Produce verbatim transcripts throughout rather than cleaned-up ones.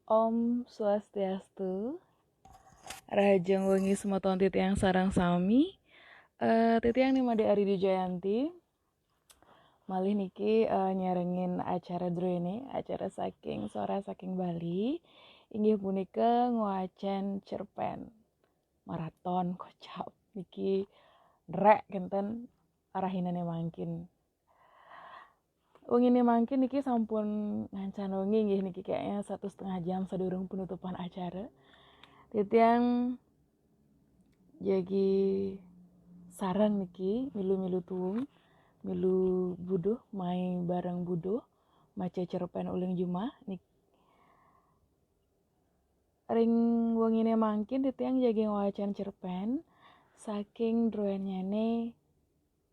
Om Swastiastu. Rahajeng wengi semeton titiang sareng sami. Eh, titiang Ni Made Ari Dijayanti. Malih niki eh, nyarengin acara druene, acara saking Suara Saking Bali. Inggih punika ngwacen cerpen. Maraton kocap. Niki rek kenten rahinane mangkin. Wengine mangkin niki sampun ngancan wengi nggih, niki kayaknya satu setengah jam sadurung penutupan acara. Titiang jagi sareng niki milu-milu tuung, milu buduh, mai bareng buduh, maca cerpen uling jumah. Nik-, ring wengine mangkin titiang jagi ngwacen cerpen saking druennyane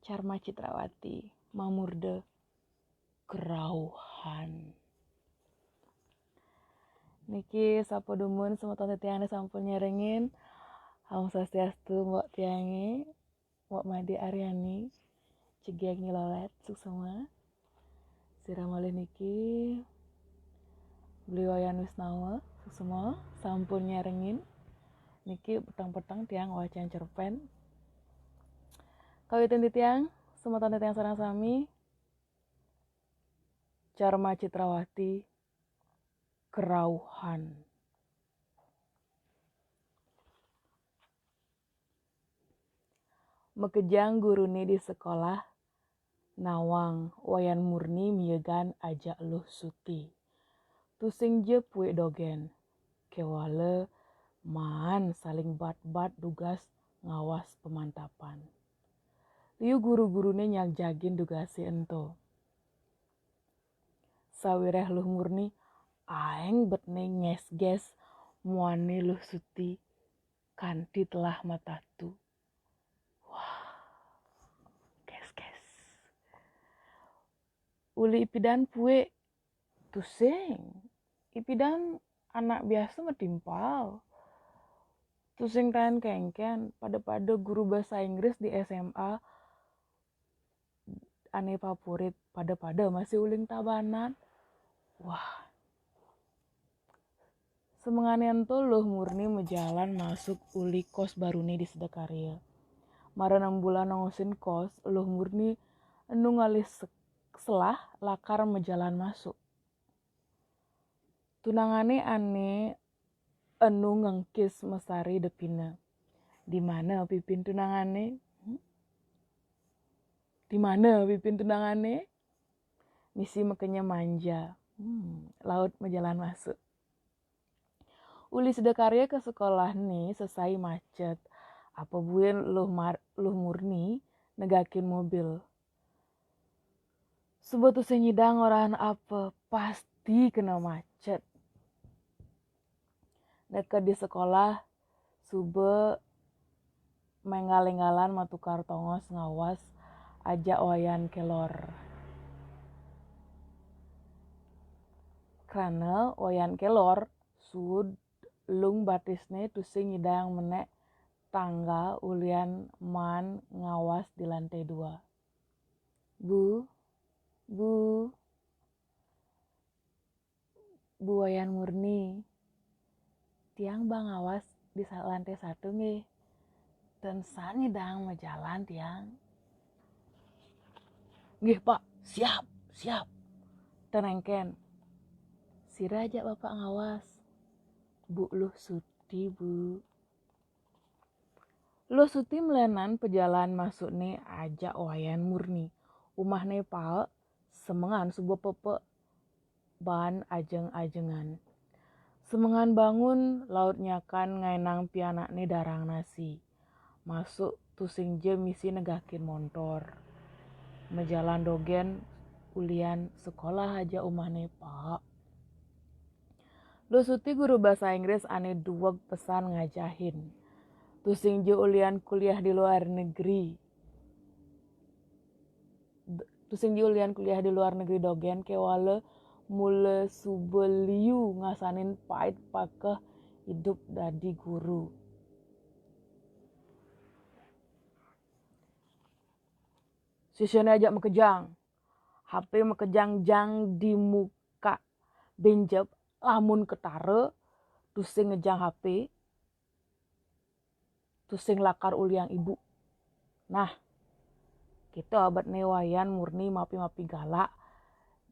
Carma Citrawati, mamurda Kerauhan. Niki sapa dumun semeton titiang ane sampun nyarengin. Om Swastiastu, Mbok tiange, Mbok Made Aryani, Cegek Nyi Lolet, suksema. Sira malih niki Beli Wayan Wisnawa, suksema, sampun nyarengin. Niki peteng-peteng tiang wacen cerpen. Kawitin titiang, semeton titiang sareng sami, Carma Citrawati, Kerauhan. Makejang gurune di sekolah, nawang Wayan Murni miegan ajak Luh Suti. Tusing ja puik dogen, kewala maan saling bat-bat dugas ngawas pemantapan. Liu guru-gurune nyagjagin dugase ento. Sawireh Luh Murni aeng betne ngesges muane Luh Suti kanti telah matatu. Wah, gesges. Uli ipidan puik, tusing. Ipidan anak biasa matimpal. Tusing taen kengken, pada-pada guru bahasa Inggris di S M A ane favorit, pada-pada masih uling tabanan. Wah. Semengane ento Luh Murni majalan masuk uli kos barune di Sedakarya. Mara nembulan nongosin kos, Luh Murni enu ngalih se-, selah lakar majalan masuk. Tunangane ane enu ngengkis masari depina. "Di mana pipin tunangane? Hmm? Di mana pipin tunangane?" Misi makanya manja. Hmm, laut majalan masuk. Uli Sedakarya ke sekolah ni sesai macet. Apa buin Luh Mar-, Luh Murni negakin mobil. Suba tusing nyidang orahan apa, pasti kena macet. Neked di sekolah, suba menggal-enggalan matukar tongos ngawas ajak Wayan Kelor. Krana Wayan Kelor suud lung batisne tusing nyidang menek tangga ulian maan ngawas di lantai dua. "Bu, Bu, Bu Wayan Murni, tiang ba ngawas di sa-, lantai satu nggih. Ten sane dang majalan tiang." "Nggih, Pak. Siap, siap." Ten engken. "Sira ajak Bapak ngawas?" "Bu Luh Suti, Bu." Luh Suti melenan pejalan masukne ajak Wayan Murni. Umahne paek, semengan suba pepek baan ajeng-ajengan. Semengan bangun, laut nyakan ngaenang pianakne darang nasi. Masuk tusing ja misi negakin montor. Majalan dogen ulian sekolah ajak umahne paek. Luh Suti guru bahasa Inggris ane dueg pesan ngajahin. Tusing ja ulian kuliah di luar negeri. D-, tusing ja ulian kuliah di luar negeri dogen kewala mula suba liu ngasanin pait pakeh idup dadi guru. Sisiane ajak makejang. Hape makejang jang di muka benjep, Lamun ketara, tusing ngejang H P, tusing lakar uliang ibu. Nah, kita abad ne Wayan Murni mapi-mapi galak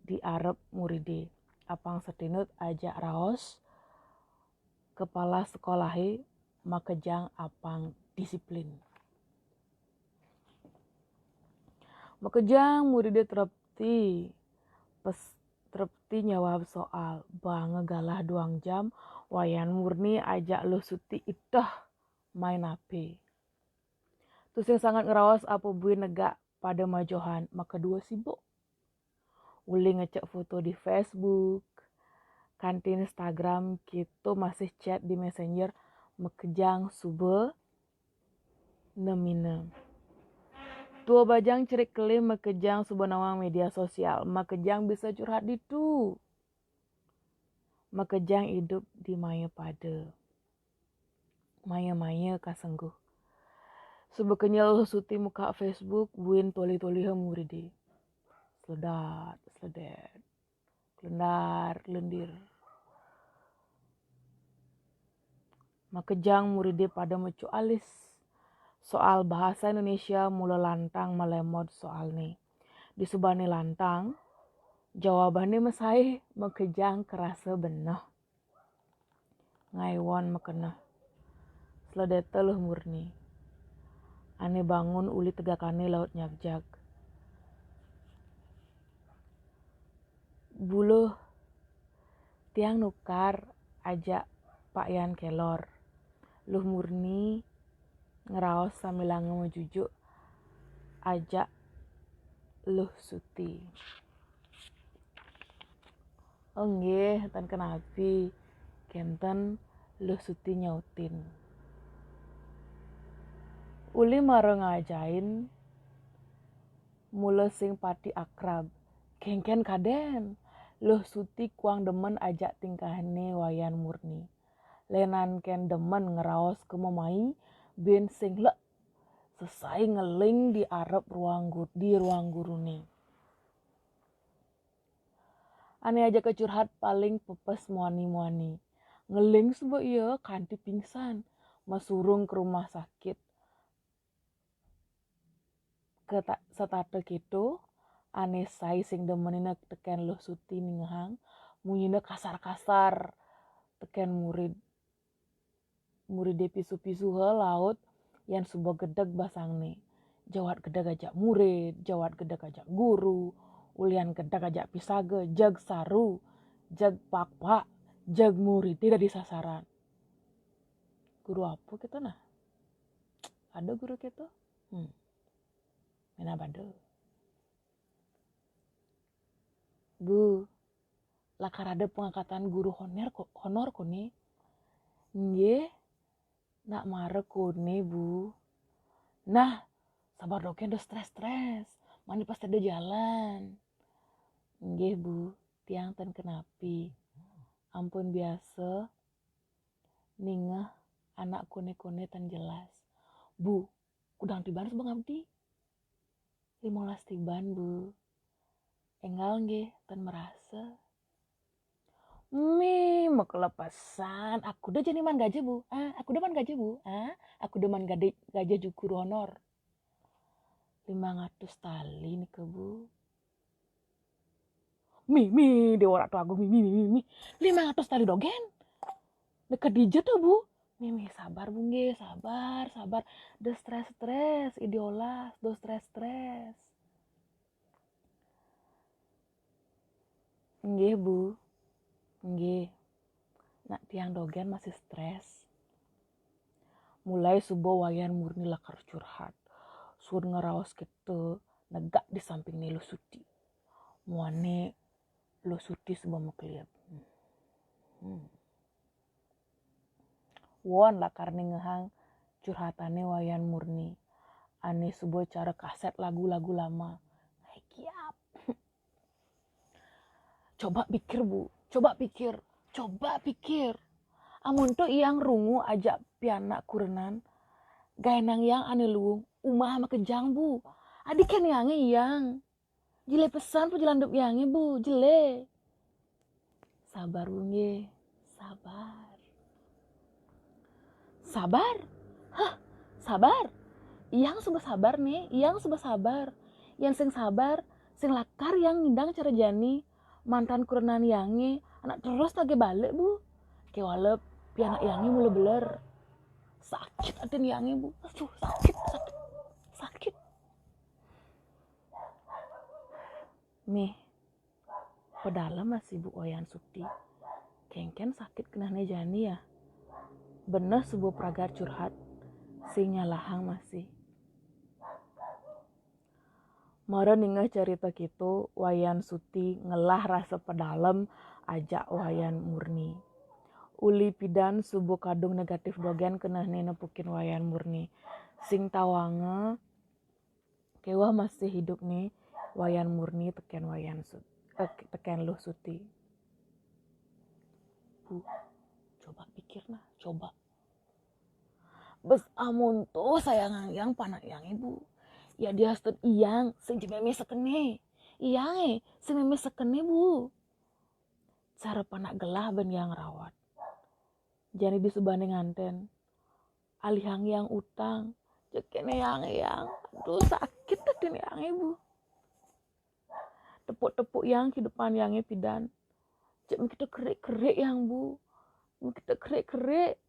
di arep muride. Apang setinut ajak raos kepala sekolahe makejang apang disiplin. Makejang muride trepti, pes, trepti nyawab soal. Bang galah duang jam, Wayan Murni ajak Luh Suti iteh main H P. Tusing sanget ngeraos apa buin negak pada majohan, makadua sibuk. Uli ngecek foto di Facebook, kanti Instagram, kita masih chat di Messenger, makejang suba nemina. Tua bajang cerik kelim makejang suba nawang media sosial, makejang bisa curhat ditu. Makejang idup di maya pada. Maya-maya kasengguh. Suba kenyel Suti muka Facebook, buin tolih-tolih muride. Sledat, sledet. Kelendar, kelendir. Makejang muride pada mecu alis. Soal bahasa Indonesia mula lantang malemod soalne. Disubane lantang, jawabane mesai, makejang kerasa beneh. Ngaiwon makeneh. Sledeta Luh Murni. Ane bangun uli tegakane laut nyagjag. Bu Luh, tiang nukar ajak Pak Yan kelor. Luh Murni ngeraos sambilanga majujuk ajak Luh Suti. Oh nggih, ten kenapi, kenten Luh Suti nyautin. Uli mara ngajain mula sing pati akrab. Kengken kaden, Luh Suti kuang demen ajak tingkahne Wayan Murni. Lenan ken demen ngeraos ke memai, bin sing lek sesai ngeling di arep ruang gu-, di ruang gurune. Ane ajaka curhat paling pepes muani-muani. Ngeling suba ia kanti pingsan, masurung ke rumah sakit. Keta-, setata keto, ane sai sing demenina teken Luh Suti ningehang, munyina kasar-kasar teken murid. Muride pisu-pisu ha laut, yan suba gedeg basangne. Jawat gedeg ajak murid, jawat gedeg ajak guru, ulian gedeg ajak pisaga, jeg saru, jeg pakpak, jeg muride dadi sasaran. Guru apa kita nah? Ada guru kita? Hmm. Mena pada. Bu, lakar ada pengangkatan guru honor ko-, honor kone? Nggih, nak mara kone, Bu. Nah, sabar dogen, do stres-stres. Mani pasti ada jalan. Nggih, Bu, tiang ten kenapi. Ampun biasa, ningeh anak kone-kone ten jelas. Bu, kudang tiban suba ngabdi? Limolas tiban, Bu. Enggal nggih, ten merasa. Mi, makelepesan. Aku dah jani man gaja, Bu. Ah, aku dah man gaja, Bu. Ah, aku dah man gade-, gaja ju guru honor. Limang atus tali nika, Bu. Mi, mi, Dewa Ratu Agung, mi, mi, mi, mi, mi. Limang atus tali dogen. Nika dija tuh, Bu. Mi, mi, sabar, Bu, nggih, sabar, sabar. Do stres-stres, idiolas, do stres-stres. Nggih, Bu. Nggih. Nak tiang dogen masih stres. Mulai suba Wayan Murni lakar curhat. Suud ngeraos kita negak di sampingne Luh Suti. Muane Luh Suti suba makelieb. Hmm. Won lakar ningehang curhatane Wayan Murni. Ane suba cara kaset lagu-lagu lama. Hai kiap. Coba pikir, Bu. Coba pikir. Coba pikir. Amun to Iyang rungu ajak pianak kurenan, gaenang Iyang ane luung, umah makejang, Bu. Adi ken Iyange Iyang. Jele pesan pajalan idup Iyange, Bu. Jele. Sabar, Bu, nggih. Sabar. Sabar? Hah? Sabar? Iyang suba sabar, nih. Iyang suba sabar. Yén sing sabar, sing lakar iyang ngidang cara jani. Mantan kurenan iyangé, anak terus lagi balik, Bu. Kéwala pianak iyangé mula beler. Sakit atin iyangé, Bu. Aduh, sakit, sakit. Sakit. Mih, pedalem masih Bu Wayan Suti. Kéngkén sakit kenehné jani ya. Beneh suba pragat curhat, sing nyalahang masih. Mara ningeh carita kéto, Wayan Suti ngelah rasa pedalem ajak Wayan Murni. Uli pidan suba kadung negatif dogén kenehné nepukin Wayan Murni. Sing tawanga, kéweh masih idup nih Wayan Murni tekén Wayan Sut-, eh, tekén Luh Suti. Bu, coba pikir nah, coba. Bes amun tuh sayang iyang panak iyangé, Bu. Ya diastun iyang sing ja mémé sekené. Iyangé sing mémé sekené, Bu. Cara panak gelah ben iyang rawat. Jani disubané nganten. Alihang iyang utang. Cék kéné iyang, iyang. Aduh, sakit atin iyangé, Bu. Tepuk-tepuk iyang ka depan iyangé pidan. Cék makita kerik-kerik iyang, Bu. Makita kerik-kerik.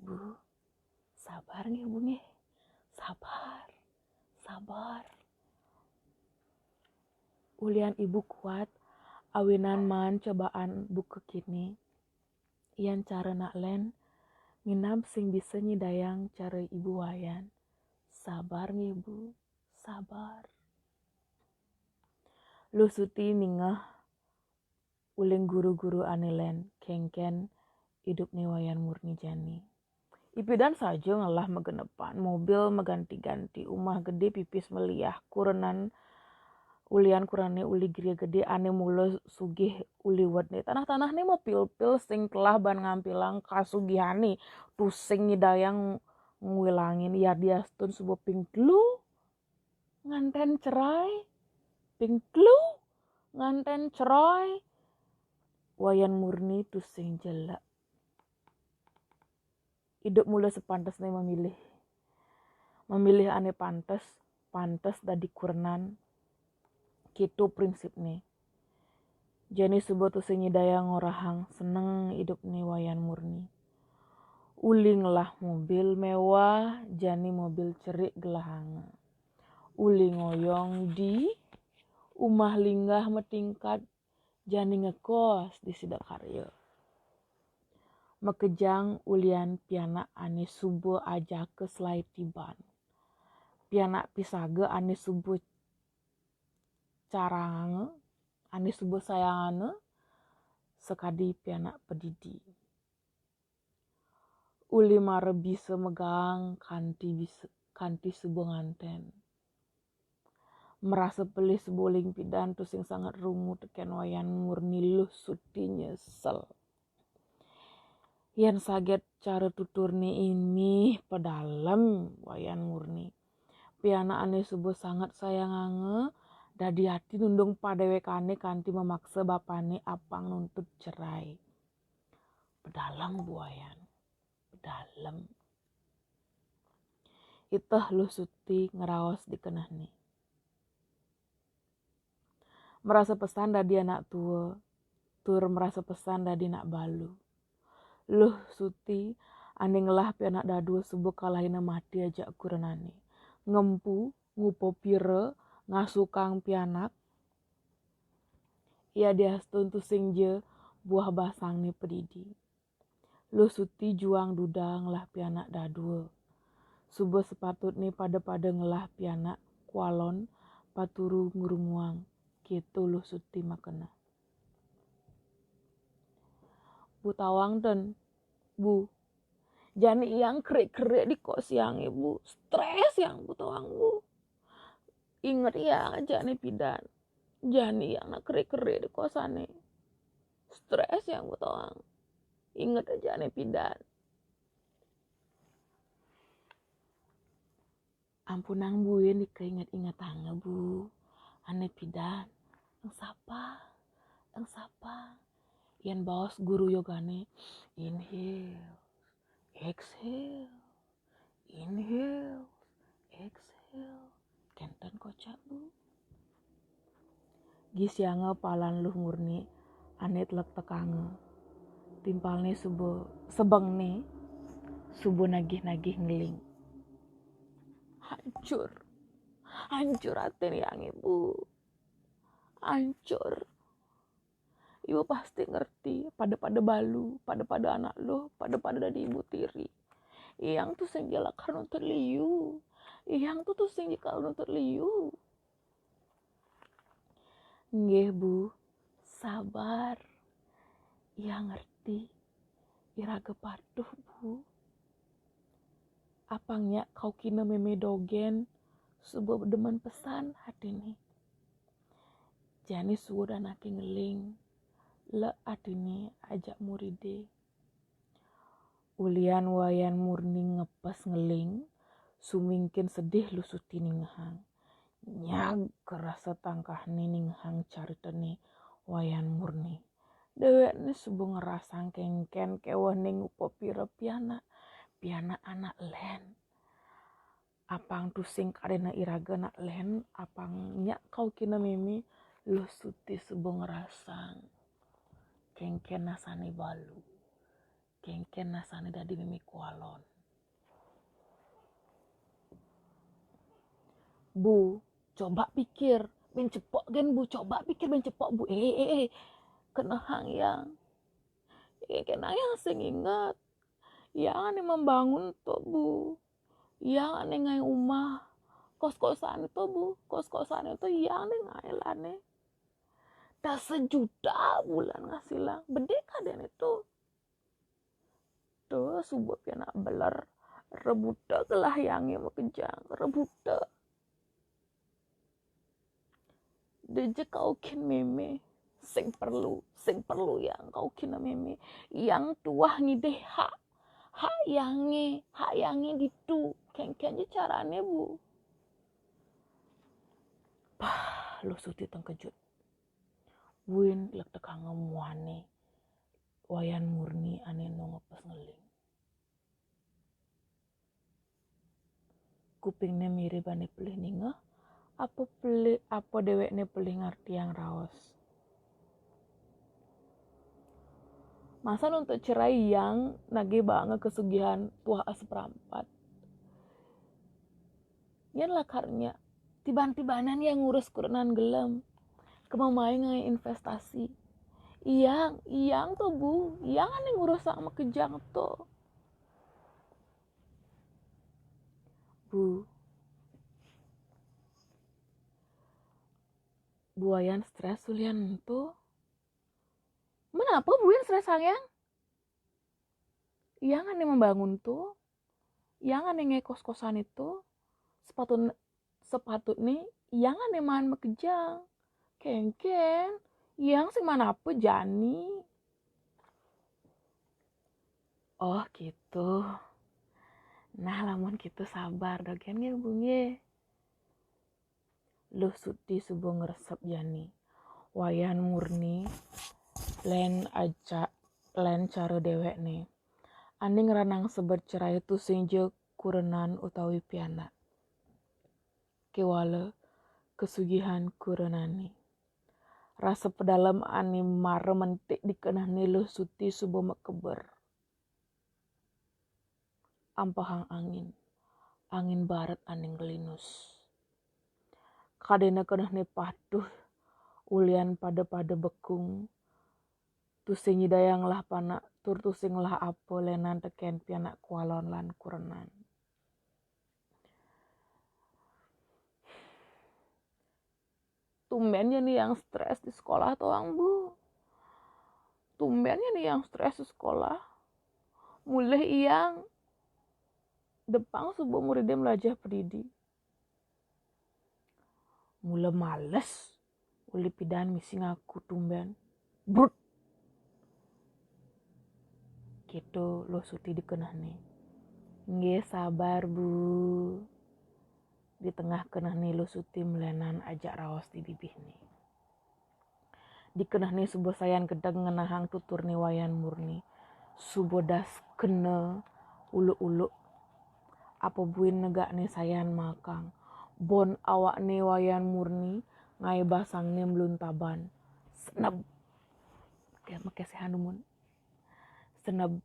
Bu, sabar nggih, Bu, nggih. Sabar. Sabar. Ulian ibu kuat, awinan maan cobaan buka kéné. Yan cara nak lén, minab sing bisa nyidayang cara ibu Wayan. Sabar nggih, Bu, sabar. Luh Suti ningeh uling guru-guru ané lén, kéngkén idupné Wayan Murni jani. Ipidan saja ngelah magenepan, mobil maganti-ganti, umah gedé pipis meliah, kurenan ulian kurenané uli griya gedé ané mula sugih uli wedné. Tanah-tanahné mapilpil sing telah ban ngampilang kasugihané, tusing nyidayang ngwilangin. Yadiastun suba ping telu nganten cerai, ping telu nganten cerai. Wayan Murni tusing jelek. Idup mula sepantesné memilih. Memilih ané pantes, pantes dadi kurenan. Kéto prinsipné. Jani suba tusing nyidayang ngorahang seneng idupné Wayan Murni. Uli ngelah mobil méwah, jani mobil cerik gelahanga. Uli ngoyong di umah linggah matingkat, jani ngekos di Sidakarya. Makejang ulian pianak ané suba ajaka selai tiban. Pianak pisaga ané suba caranganga, ané suba sayanganga, sakadi pianak padidi. Uli mara bisa megang kanti bisa, kanti suba nganten. Marasa pelih suba uling pidan tusing sanget rungu tekén Wayan Murni. Luh Suti nyesel. Yén saget cara tuturné inih pedalem Wayan Murni. Pianak ané suba sanget sayanganga, dadi ati nundung padéwékané kanti mamaksa bapané apang nuntut cerai. Pedalem Bu Wayan. Pedalem. Iteh Luh Suti ngraos di kenehné. Marasa pesan dadi anak tua, tur marasa pesan dadi anak balu. Luh Suti ané ngelah pianak dadua suba kalahina mati ajak kurenané. Ngempu, ngupa pira, ngasukang pianak. Yadiastun tusing ja buah basangné padidi. Luh Suti juang duda ngelah pianak dadua. Suba sepatutné pada-pada ngelah pianak kualon paturu ngrunguang, kéto Luh Suti makena. Bu tawang ten, Bu. Jani iyang kerik-kerik di kos iyangé, Bu. Strés iyang, Bu tawang, Bu. Inget iyang ajané pidan. Jani iyang nak kerik-kerik di kosané. Strés iyang, Bu tawang. Inget ajané pidan. Ampunang buin dikainget-ingetanga, Bu. Ané pidan. Nang sapa? tang sapang. Yén baos guru yogane, inhale, exhale, inhale, exhale. Kénten kocap, Bu. Gisianga palan Luh Murni ané tlektekanga. Timpalné suba, sebengné suba nagih-nagih ngeling. Hancur. Hancur atin yangé, Bu. Hancur. Ibu pasti ngerti, pada-pada balu, pada-pada anak Luh, pada-pada dadi ibu tiri. Yang tusing ja lakar nuntut liu. Yang tu tusing ja lakar nuntut liu. Nggih, Bu, sabar. Yang ngerti, iraga patuh, Bu. Apang nyak kaukina mémé dogén, suba demen pesan atiné. Jani suud anaké ngeling, lek atiné ajak muridé. Ulian Wayan Murni ngepes ngeling, sumingkin sedih Luh Suti ningehang. Nyag kerasa tangkahné ningehang caritané Wayan Murni. Déwékné suba ngrasang kéngkén kéweh né ngupapira pianak, pianak anak lén. Apang tusing kadéna iraga anak lén, apang nyak kaukina mémé, Luh Suti suba ngrasang kéngkén nasané balu, kéngkén nasané dadi mémé kualon. Bu, coba pikir, bén cepok gén, Bu, coba pikir bén cepok, Bu. Eh, eh, eh, kenehang yang. Eh, kenehang yang sing inget. Yang ané membangun to, Bu. Yang ané ngaé umah. Kos-kosan to, Bu. Kos-kosan to yang ané ngaé lané. Dah sejuta bulan ngasilang. Bedé kadén to. To suba pianak beler. Rebuta gelah yangé makejang. Rebuta. Deje kaukin mémé. Sing perlu, sing perlu yang kaukin mémé. Yang tuah ngidih hak. Hak yangé, hak yangé ditu. Kéngkén ja carané, Bu. Pah, Luh Suti tengkejut. Buin tlektekanga muané Wayan Murni ané enu ngepes ngeling. Kupingné mirib ané pelih ningeh, apa pelih, apa déwékné pelih ngartiang raos. Masa nuntut cerai yang nagih baanga kesugihan tuah aseperampat. Yén lakar nyak, tiban-tibanan yang ngurus kurenan gelem. Kema mai ngaé investasi. Yang, yang to, Bu, yang ané ngurusang makejang to. Bu. Bu Wayan stres ulian to. Menapa Bu Wayan stresang yang? Yang ané membangun to, yang ané ngaé kos-kosan to, sepatut, sepatutné yang ané maan makejang. Kéngkén, yang sing maan apa jani? Oh, gitu. Nah, lamun gitu sabar dogén nggih, Bu, nggih. Luh Suti suba ngresep jani. Wayan Murni lén aja, lén cara déwékné. Ané ngranang sebet cerai tusing ja kurenan utawi pianak. Kéwala kesugihan kurenané. Rasa pedalem ané mara mentik di kenehné Luh Suti suba makeber. Ampehang angin, angin barat ané nglinus. Kadéna kenehné patuh ulian pada-pada bekung. Tusing nyidayang ngelah panak, tur tusing ngelah apa lénan tekén pianak kualon lan kurenan. Tumbén jani yang stres di sekolah to, Ang, Bu. Tumbén jani yang stres di sekolah. Mulih yang depang suba muridé melajah padidi. Mula males, uli pidan misi ngaku tumbén. Brut. Kéto Luh Suti di kenehné. Nggih sabar, Bu. Di tengah kenehné Luh Suti melénan ajak raos di bibihné. Dikenehné suba sayan gedeg ngenahang tuturné Wayan Murni. Suba das kena uluk-uluk. Apa buin negakné sayan makang. Bon awakné Wayan Murni ngaé basangné meluntaban. Seneb. Ké, mekésehan dumun. Seneb.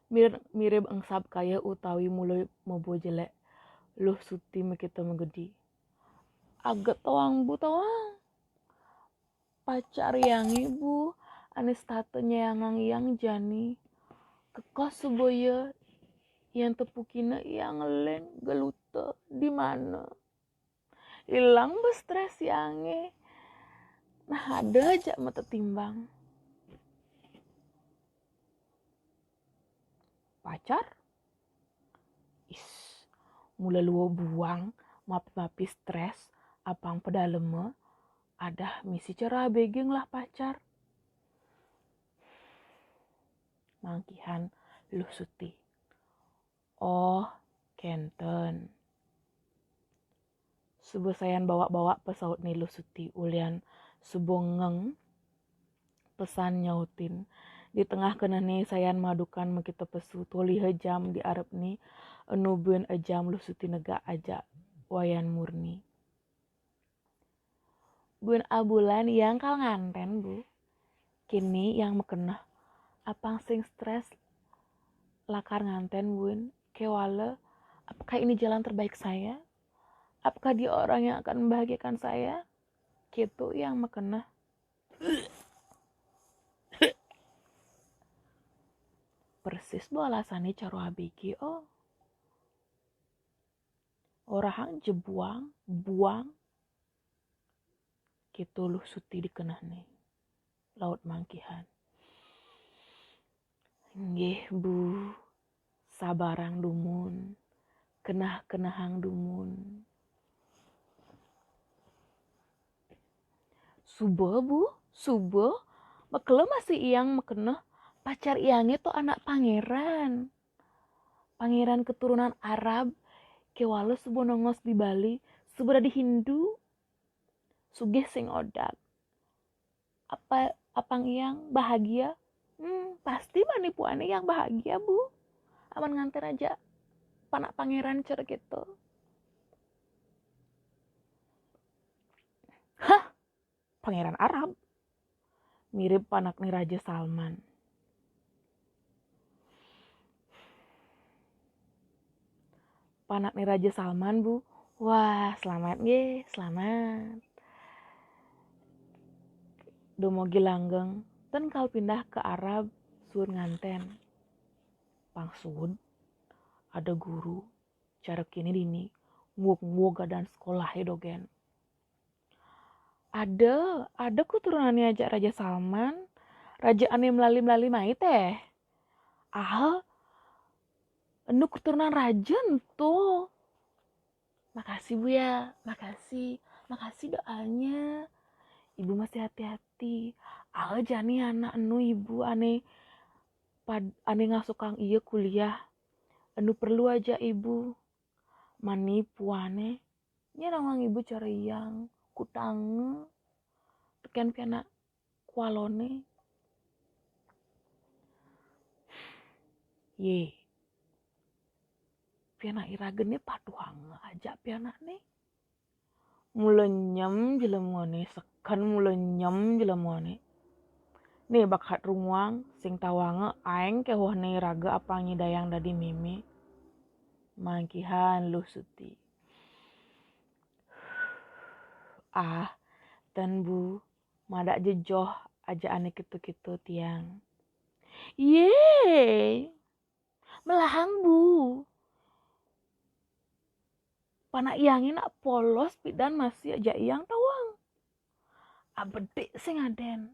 Mirib, mirib engsap kaya utawi mula mebo jelék. Luh Suti makita magedi. Aget tawang bu tawang. Pacar iyangé bu, ané setata nyayangang iyang jani. Kekos suba ya, yén tepukina iyang ngelén geluta di mana. Ilang ba stres iyangé. Nah, ada aja mata timbang. Pacar? Is, mula lua buang, mapi-mapi stres, apang pedalema, adah misi cara abege ngelah pacar. Mangkihan Luh Suti. Oh, kenten. Suba sayan bawa-bawa pesautné Luh Suti ulian suba ngeng pesan nyautin. Di tengah kenehné sayan madukan makita pesu toliha jam di arepné, enu buin ejam Luh Suti negak ajak Wayan Murni. Buin abulan iyang kal nganten, Bu. Kini iyang makeneh. Apang sing stres lakar nganten buin, kéwala, apakah ini jalan terbaik saya? Apakah dia orang yang akan membahagiakan saya? Kéto iyang makeneh. Persis ba alasané cara abege, oh. Orahang ja buang, buang. Kéto Luh Suti dikenehné. Laut mangkihan. Nggih, Bu. Sabarang dumun. Keneh-kenehang dumun. Suba, Bu, suba. Makelo masih iyang makeneh pacar iyangé to anak pangéran. Pangéran keturunan Arab, kéwala suba nongos di Bali, suba dadi Hindu. Sugih sing odak. Apa, apang iyang bahagia? Hmm, pasti bani puané iyang bahagia, Bu. Amun nganten aja panak pangéran cara kéto. Hah? Pangéran Arab? Mirip panakné Raja Salman. Panakné Raja Salman, Bu. Wah, selamat nggih, selamat. Dumogi langgeng, ten kal pindah ka Arab, suud nganten. Pang suud, ada guru, cara kini dini, nguug-nguug adan sekolahé dogén. Ada, ada keturunané ajak Raja Salman, raja ané melali-melali mai téh. Ah, enu keturunan raja ento. Makasih, Bu, ya. Makasih. Makasih doanya. Ibu masih hati-hati. Ah, jani anak enu ibu ané pad-, ané ngasukang ia kuliah. Enu perlu aja ibu. Mani puané. Nya nawang ibu cara iyang, kutanga. Tekén pianak kualoné. Yé. Pianak iragané patuhanga ajak pianakné. Mula nyem jelemoné, seken mula nyem jelemoné. Né bakat runguang, sing tawanga aéng kéwehné iraga apang nyidayang dadi mémé. Mangkihan Luh Suti. Ah, ten Bu, madak jejoh ajak ané kéto-kéto tiang. Yé. Melahang, Bu. Panak iyangé nak polos pidan masih ajak iyang tawang. Abedik sing aden.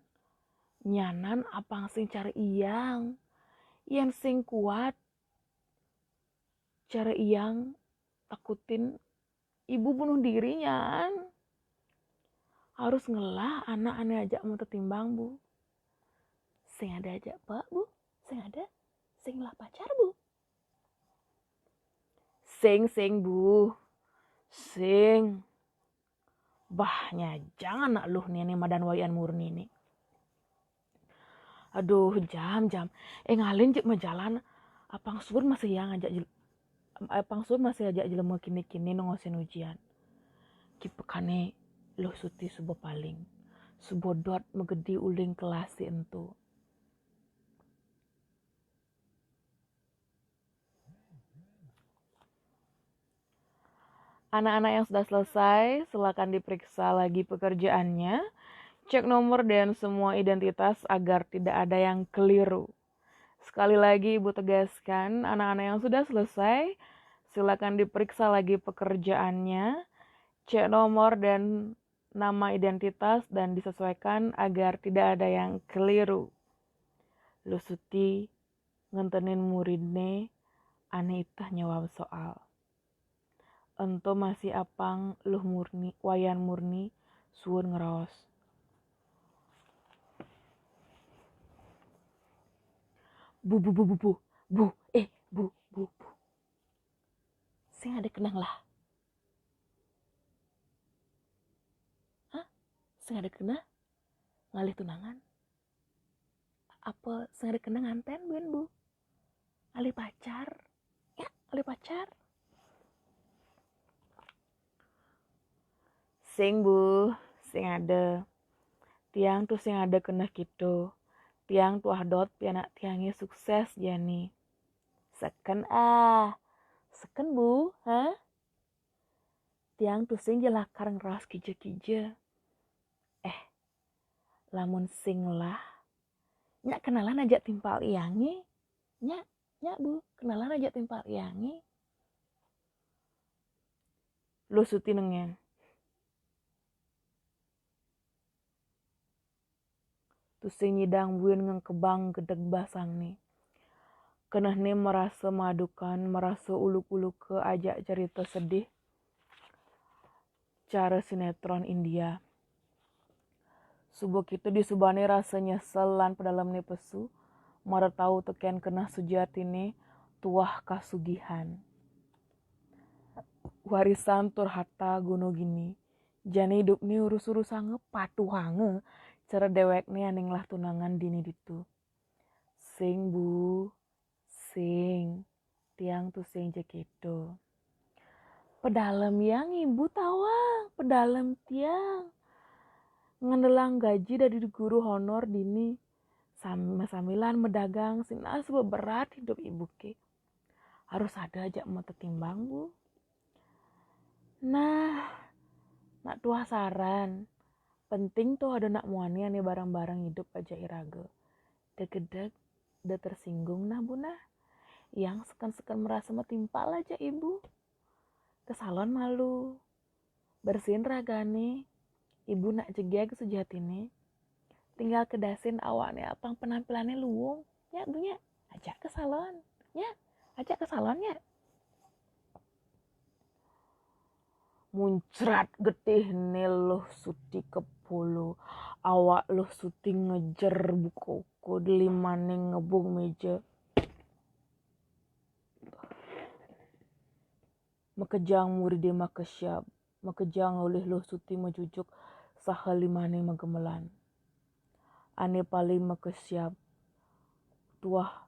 Nyanan apang sing cara iyang. Yén sing kuat, cara iyang takutin ibu bunuh diri, nyan. Harus ngelah anak ané ajak mau tetimbang, Bu. Sing ada ajak, Pak, Bu. Sing ada, sing ngelah pacar, Bu. Sing, sing, Bu. Sing. Bah, nyajang anak luh ni, ni madan Wayan Murni ni. Aduh, jam, jam. Eh, ngalin jek majalan. Apang suud masih yang ajak jel-, apang suud masih ajak jelema kini-kini nongosin ujian. Kipekane luh Suti suba paling. Suba dot magedi uling kelas si entu. Anak-anak yang sudah selesai, silakan diperiksa lagi pekerjaannya. Cek nomor dan semua identitas agar tidak ada yang keliru. Sekali lagi Ibu tegaskan, anak-anak yang sudah selesai, silakan diperiksa lagi pekerjaannya. Cek nomor dan nama identitas dan disesuaikan agar tidak ada yang keliru. Luh Suti ngentenin muridne ane iteh nyawab soal. Ento masih apang luh Murni, Wayan Murni suud ngeraos. Bu, bu, bu, bu, bu, bu, eh, bu, bu, bu. Sing ada kenang lah. Hah? Sing ada kenang? Ngalih tunangan? Apa sing ada kenang nganten, buen, Bu? Ngalih pacar? Ya, ngalih pacar. Sing, Bu, sing ada. Tiang tuh sing ada keneh gitu. Tiang tuah dot pianak tiange sukses jani. Seken ah. Seken, Bu, ha? Tiang tuh sing jelakar ngeras kija-kija. Eh, lamun sing lah, nyak kenalan aja timpal iange. Nyak, nyak, Bu, kenalan aja timpal iange. Luh Suti nengen. Tusing nyidang buin ngengkebang gedeg basang ni. Keneh ni merasa madukan, merasa uluk-uluk ke ajak cerita sedih. Cara sinetron India. Suba kita disubane rasa nyesel lan pedalemne pesu, mara tau teken keneh sujatine tuah kasugihan. Warisan tur harta guna gini, jani idupne urus-urusanga, patuhanga cara dewekne ane ngelah tunangan dini ditu. Sing, Bu, sing. Tiang tusing ja keto. Pedalem yang Ibu tawang, pedalem tiang. Ngendelang gaji dadi guru honor dini. Sam-, samilan medagang, sinah suba berat hidup Ibu ke. Harus ada aja mau tetimbang, Bu. Nah, nak tuah saran. Penting tuh ada nak muani ane bareng-bareng hidup aja iraga. Degedeg, da tersinggung nah, Bu, nah. Yang seken-seken merasa metimpal aja Ibu. Ke salon malu. Bersihin ragane. Ibu nak jegeg sejatine. Tinggal kedasin awakne apang penampilane luung. Nya, Bu, nya. Ajak ke salon. Nya, ajak ke salon, nya. Muncrat getihne Luh Suti ke pulu. Awak Luh Suti ngejer buka ukud, limane ngebung meja. Makejang muride makesiab, makejang ulih Luh Suti majujuk saha limane magemelan. Ane paling makesiab tuah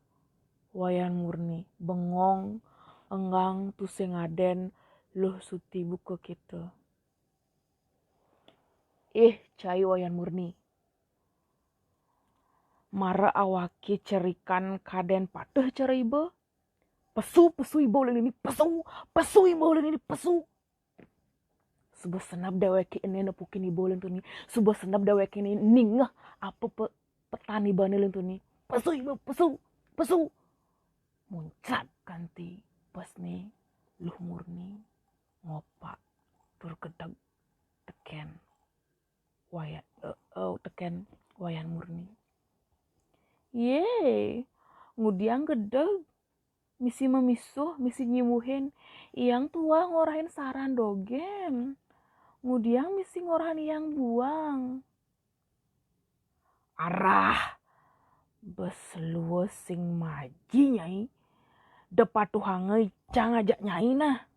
Wayan Murni, bengong, enggang tusing aden Luh Suti buka kita. Ih, cai Wayan Murni. Mara awake cerikan kaden patuh cara iba. Pesu, pesu iba ulih nini, pesu, pesu iba ulih nini, pesu. Suba senep deweke ene nepukin iba ulih tuni. Suba senep deweke ene ningeh apa pe-, petan ibane ulih tuni. Pesu iba, pesu, pesu. Muncrat kanti pesne Luh Murni ngopak tur gedeg teken Wayan, eh, eh, teken Wayan Murni. Ye, ngudiang gedeg. Misi memisuh, misi nyimuhin. Iang tuah ngorahin saran dogen. Ngudiang misi ngorahin iang buang. Arah, beselua sing maji, Nyai. Da patuhanga icang ajak Nyai nah.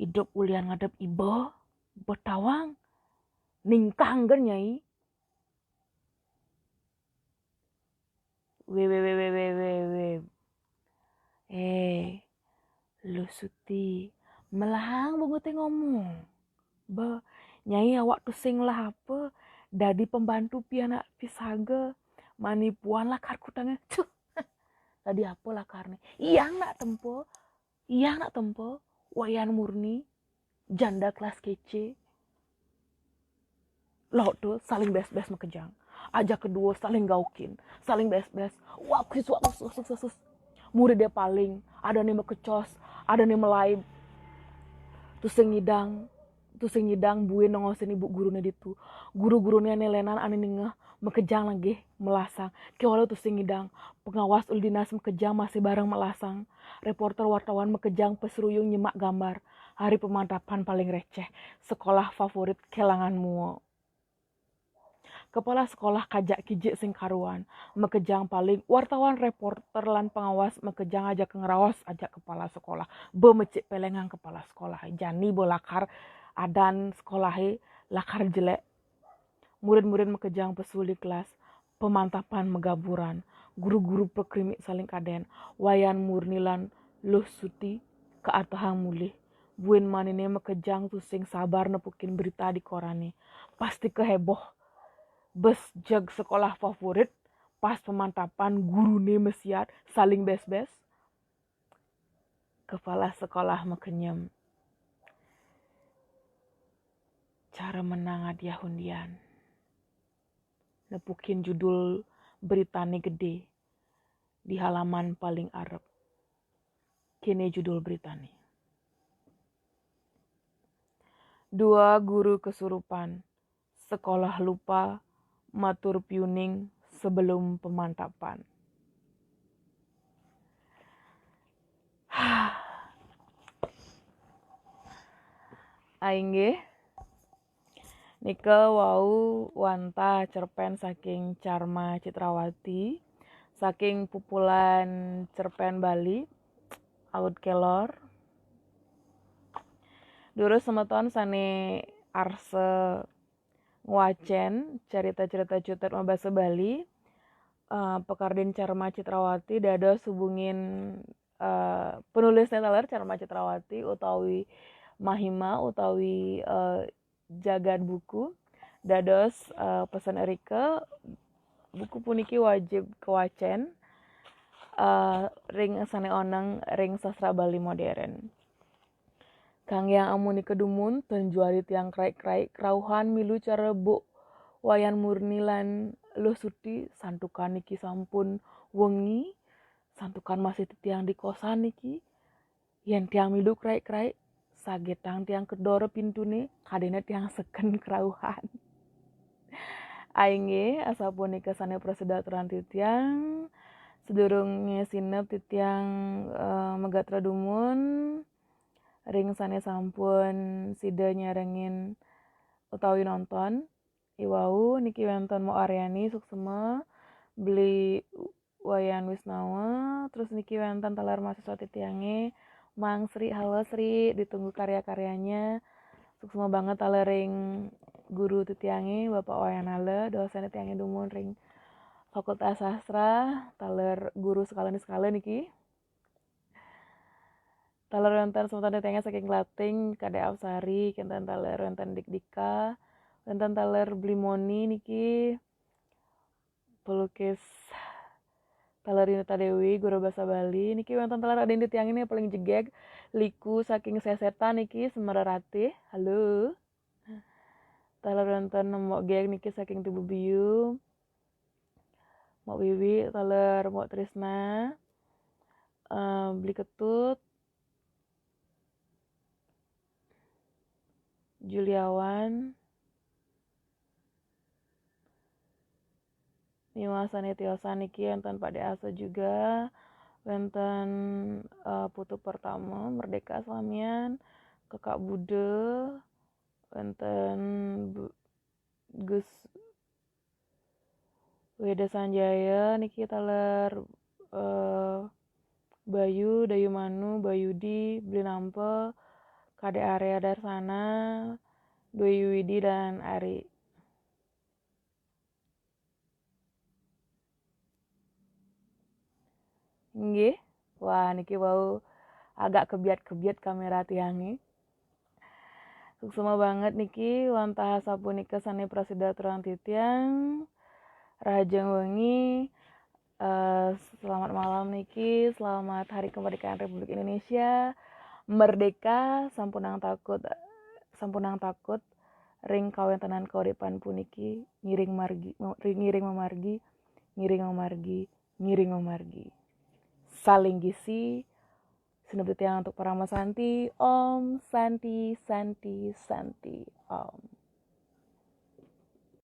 Idup ulian ngadep iba. Betawang ningkang gen, Nyai. We, we, we, we, we, we, we. Eh, Luh Suti, melahang bungut ngomong. Be, Nyai, awak tusing lah apa? Dadi pembantu pianak pisaga. Manipuan lakar kutange. Cuh. Dadi apa lakarne? Iyang nak tempo. Iyang nak tempo. Wayan Murni, janda kelas kece. Lauk tu saling bes-bes makejang. Aja kedua saling gaukin, saling bes-bes. Wakus, wakus, wakus, wakus. Murid dia paling, ada ni makecos, ada ni melaib. Tusing ngidang, tusing ngidang buin nongosin ibu gurune ditu. Guru-gurune ane lenan ane ningeh makejang lagi melasang. Kewala tusing ngidang, pengawas uli dinas makejang masih bareng melasang. Reporter wartawan makejang peseruyung nyemak gambar. Hari pemantapan paling receh, sekolah favorit kelangan mua. Kepala sekolah kajak kijik sing karuan, makejang paling, wartawan, reporter, lan pengawas makejang aja ngeraos aja kepala sekolah. Be mecik pelengang kepala sekolah, jani be lakar adan sekolahe lakar jelek. Murid-murid makejang pesu uli kelas, pemantapan megaburan, guru-guru pekrimik saling kaden, Wayan Murni lan Luh Suti keatehang mulih. Buin manine makejang tusing sabar nepukin berita di korane. Pasti keheboh. Bes jeg sekolah favorit, pas pemantapan gurune mesiat, saling bes-bes. Kepala sekolah makenyem. Cara menang hadiah undian. Nepukin judul beritane gede di halaman paling arep. Kene judul beritane. Dua guru kesurupan, sekolah lupa, matur piuning sebelum pemantapan. Ainggih. Nika wau wantah cerpen saking Carma Citrawati, saking pupulan cerpen Bali, Aud Kelor. Durus semeton sane arsa ngwacen cerita-cerita cutet mabasa Bali, eh, pakardin Carma Citrawati, dados hubungin, eh, penulisnya taler Carma Citrawati utawi Mahima utawi, eh, Jagat Buku. Dados, eh, pesen irika, buku puniki wajib kawacen, eh, ring sane oneng ring sastra Bali modern. Kang Hyang amunika dumun, ten juari tiang kraik-kraik, krauhan milu cara Buk Wayan Murni lan Luh Suti, santukan niki sampun wengi, santukan masih titiang di kosan niki. Yen tiang milu kraik-kraik, sagetang tiang kedora pintune, kadene tiang seken krauhan. Ainggih, asapunika sane prasida aturan titiang. Sadurunge sineb titiang, eh, magatra dumun ring sane sampun sida nyarengin utawi nonton. Iwau niki wenten Mo Aryani, suksma, Beli Wayan Wisnawa, terus niki wenten taler mahasiswa titiange, Mang Sri, halo Sri, ditunggu karya-karyanya. Suksma banget taler ring guru titiange, Bapak Wayan Ala, dosen titiange dumun ring Fakultas Sastra, taler guru sekalian sekalian niki. Taler wenten semeton titiange saking Klating, Kadek Apsari, kenten taler wenten Dik Dika, wenten taler Beli Moni niki, pelukis taler Yunita Dewi, guru basa Bali, niki wenten taler adin titiang ini paling jegeg, Liku saking Sesetan niki, Semara Ratih, halo. Taler wenten Mbok Geg niki saking Tubuh Biu, Mbok Wiwi, taler Mbok Trisna, eh, Beli Ketut, Juliawan, miwah sane tiosan niki wenten Pak De Asa juga, wenten, eh, Putu Pertama, Merdeka Slamian, Kakak Bude, wenten Bu-, Gus Weda Sanjaya niki taler, eh, Bayu, Dayu Manu, Bayudi, Beli Nampe, Kadek Arya Darsana, Dwi Widi dan Ari. Nggih. Wah, niki wau agak kebiat-kebiat kamera tiangé. Suksma banget niki, wantah sapunika sané prasida aturang titiang. Rahajeng wengi, eh, selamat malam niki, selamat Hari Kemerdekaan Republik Indonesia. Merdeka, sampunang takut, sampunang takut ring kawéntenan kauripan puniki, ngiring margi, ngiring mamargi, ngiring mamargi, ngiring mamargi. Salinggih sih, sinebut tiang antuk parama santi, Om Santi, Santi, Santi, Om.